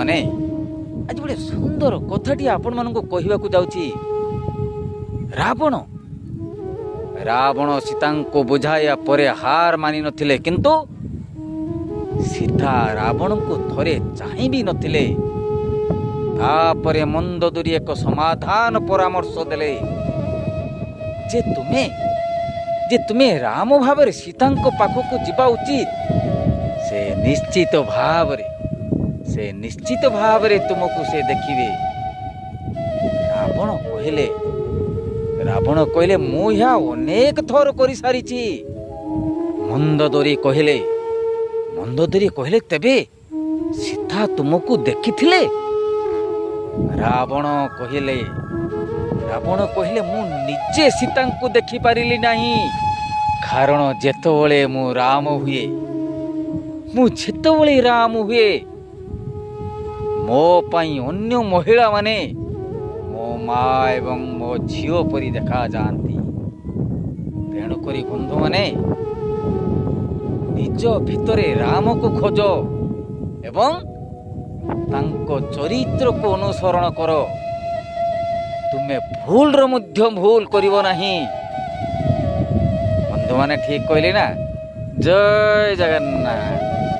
ବନ୍ଧୁମାନେ, ଆଜି ଗୋଟେ ସୁନ୍ଦର କଥାଟି ଆପଣମାନଙ୍କୁ କହିବାକୁ ଯାଉଛି। ରାବଣ ସୀତାଙ୍କୁ ବୁଝାଇବା ପରେ ହାର ମାନି ନଥିଲେ, କିନ୍ତୁ ସୀତା ରାବଣଙ୍କୁ ଥରେ ଚାହିଁ ବି ନଥିଲେ। ତାପରେ ମନ୍ଦୋଦରୀ ଏକ ସମାଧାନ ପରାମର୍ଶ ଦେଲେ ଯେ ତୁମେ ରାମ ଭାବରେ ସୀତାଙ୍କ ପାଖକୁ ଯିବା ଉଚିତ। ସେ ନିଶ୍ଚିତ ଭାବରେ ତୁମକୁ ସେ ଦେଖିବେ। ରାବଣ କହିଲେ, "ମୁଁ ଏହା ଅନେକ ଥର କରିସାରିଛି।" ମନ୍ଦୋଦରୀ କହିଲେ, "ତେବେ ସୀତା ତୁମକୁ ଦେଖିଥିଲେ?" ରାବଣ କହିଲେ, "ମୁଁ ନିଜେ ସୀତାଙ୍କୁ ଦେଖିପାରିଲି ନାହିଁ, କାରଣ ଯେତେବେଳେ ମୁଁ ରାମ ହୁଏ, ମୁଁ ଯେତେବେଳେ ରାମ ହୁଏ, ମୋ ପାଇଁ ଅନ୍ୟ ମହିଳାମାନେ ମୋ ମା ଏବଂ ମୋ ଝିଅ ପରି ଦେଖାଯାଆନ୍ତି।" ତେଣୁକରି ବନ୍ଧୁମାନେ, ନିଜ ଭିତରେ ରାମକୁ ଖୋଜ ଏବଂ ତାଙ୍କ ଚରିତ୍ରକୁ ଅନୁସରଣ କର। ତୁମେ ଭୁଲର ମଧ୍ୟ ଭୁଲ କରିବ ନାହିଁ। ବନ୍ଧୁମାନେ, ଠିକ କହିଲି ନା? ଜୟ ଜଗନ୍ନାଥ।